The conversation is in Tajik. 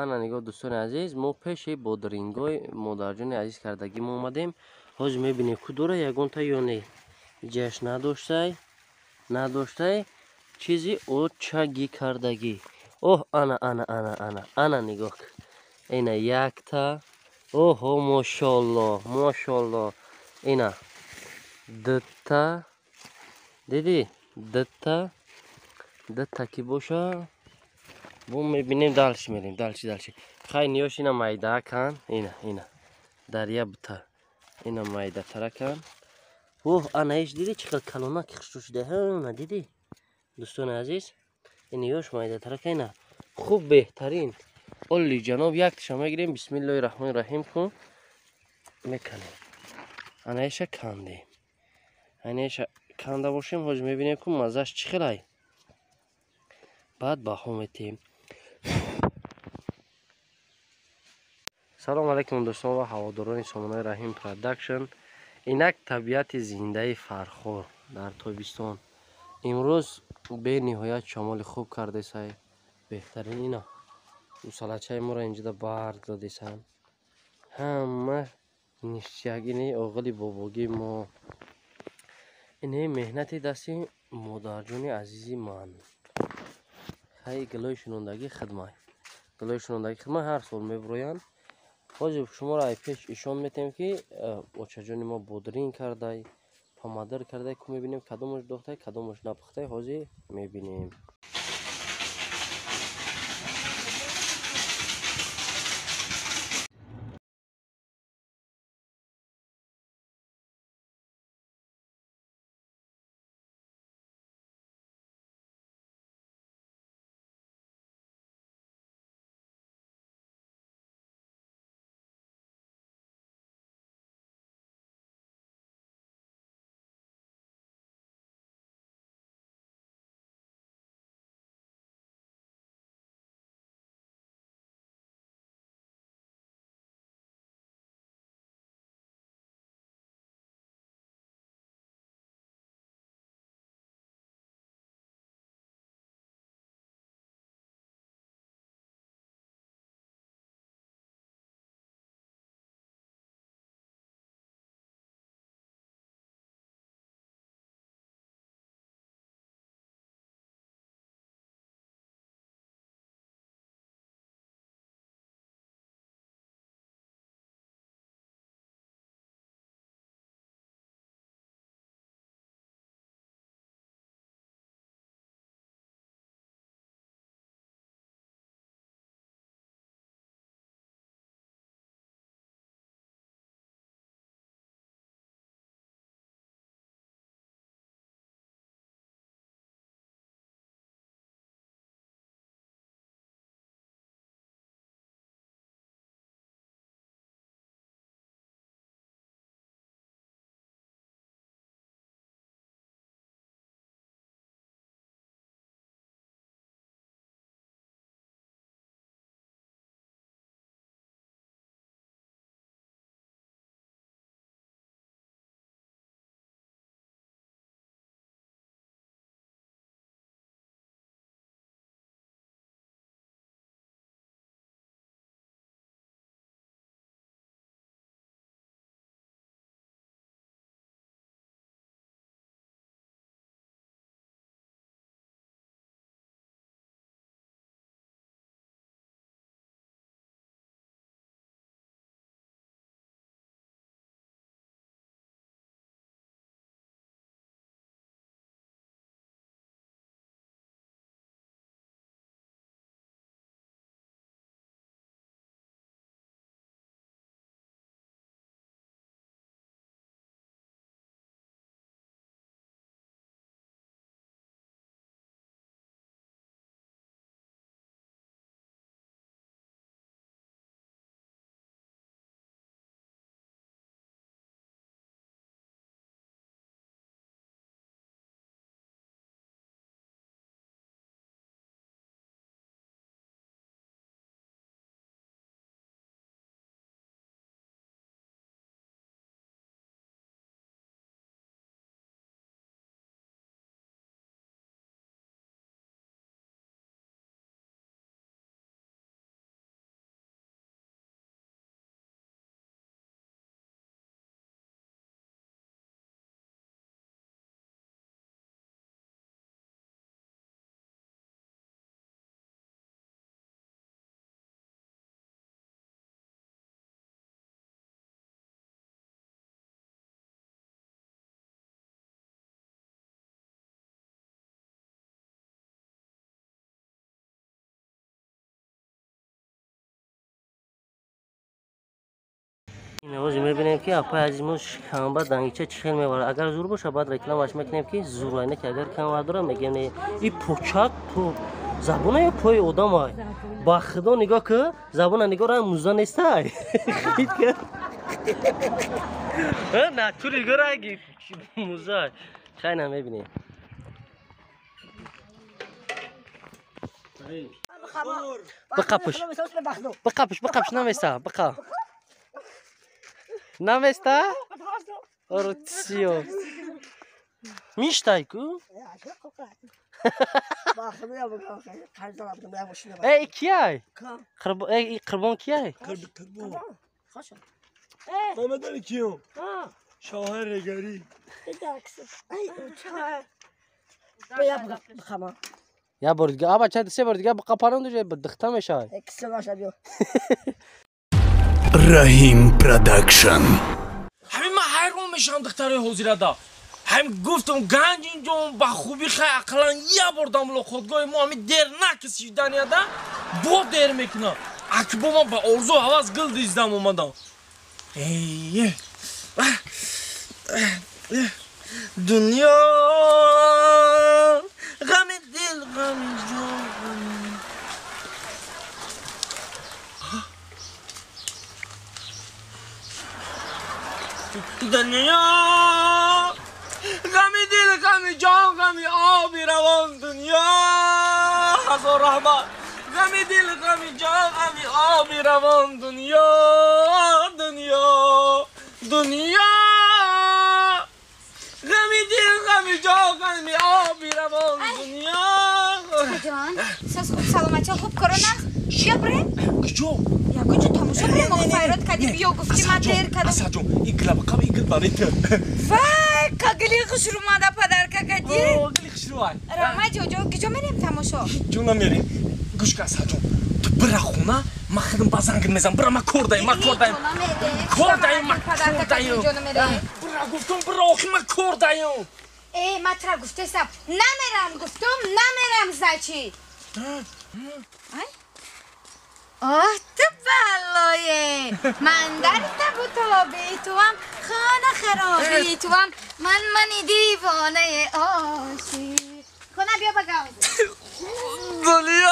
Ана нигоҳ, дӯстони азиз, мо пеши бодрингои модарҷони азиз кардагӣ мо омадем. Ҳозир мебинем, ку дора ягонта ё не. Иҷаш надоштай, надоштай, чизи очагӣ кардагӣ. Оҳ, ана, ана, ана, ана, ана нигоҳ. Ина якта. Оҳо, мошолло, мошолло. Ина дта. Дидӣ? Дта. Дта ки боша? Бо мебинем, дальше мерем, дальше, дальше. Хай, ниёш ина майда кан, ина, ина. Дарья бута. Ина майда таракан. Оҳ, ана иш дидӣ чӣ хел калона ки хушрӯ шуда? Ҳа, дидӣ? Дӯстони азиз, ин ёш майда тарака ина. Хуб, беҳтарин. Олли ҷаноб, якташа мегирем, бисмиллоҳи раҳмони раҳим кун. Меканем. Ана иша кандем. Ана иша канда бошем, ҳозир мебинем, ку маззаш чӣ хелай. Баъд баҳо метиҳем. Салом алайкум, дӯстон ва ҳаводорони сомонаи Раҳим Продакшн. Инак табиати зиндаи Фархор дар тобистон. Имрӯз бениҳоят шамоли хуб кардесай. Беҳтарин ина. Мусалачаи моро инҷода барг додесанд. Ҳама ништяк, ини оғили бобогии мо. Ини меҳнати дасти модарҷони азизи ман. Хай, гилои шунондагӣ хидмай. Гилои шунондагӣ хидмай ҳар сол мебуроянд. Ҳозир шуморо ай пеш ишон метем, ки очаҷони мо бодринг кардай, помадор кардай, ку мебинем, кадомаш дохтай, кадомаш напухтай, ҳозир мебинем. Ҳозир мебинем ки апаи азизмо шикамба дангича чӣ хел меварад. Агар зур боша баъд рекламаш мекунем ки зур не ки агар кам вар дора мегем не. И почак по забона ё пои одамай. Ба худо нигоҳ ки забона нигоҳ ра муза нестай. На ту нигоҳ раги муза. Хай на мебинем. Бақапш. Бақапш, бақапш наместа, бақа. Наместа? Орутсио. Миштай ку? Эй, кияй? Эй, қурбон кияй? Қурбон. Ман медонӣ киём? Шоҳи регарӣ. Я бор дига, аба чанд се бор дига бақапарон дуҷа дихта мешавад. Раҳим Продакшн. Ҳамин ман ҳайрон мешавам духтарои ҳозирада. Ҳамин гуфтам ганҷ инҷо ба хубӣ хай ақаллан я бор дар мулоқотгоҳи мо ҳамин дер накисиданияда бо дер мекунам. Акбо ман ба орзу ҳавас гил диздам омадам. Эй дунё ғами дил ғами ҷон. Дунё ғами дил ғами ҷон ғами оби равон дунё ҳазор раҳмат. Ғами дил ғами ҷон ғами оби равон дунё дунё дунё ғами дил ғами ҷон ғами оби равон дунё. Ҷон, саз хуб саломатӣ хуб корона? Биё бирем? Куҷо? Ягон ҷо тамошо бирем, мо файрод кардӣ, биё гуфтӣ ман дер кардам. Асаҷон, ин гила бақаб, ин гил барои ту. Вай, ка гили хушрӯмада падарка кардӣ? О, гили хушрӯай. Раҳмат ҷоҷо, куҷо мерем тамошо? Ҷо намерем. Гӯш кун Асаҷон, ту бира хона, ман худам ба зангит мезанам. Бира, ман кор даем, ман кор даем. Кор даем, ман кор даем. Бира гуфтам, бира охи, ман кор даем. Э, ман тура гуфтестам, намерам гуфтам, намерам значит. Ай? Оҳ, ту балое! Ман дар табу тоби туам, хона хароби туам, ман мани дивонаи ошиқ. Хона биё ба гавз. Дунё!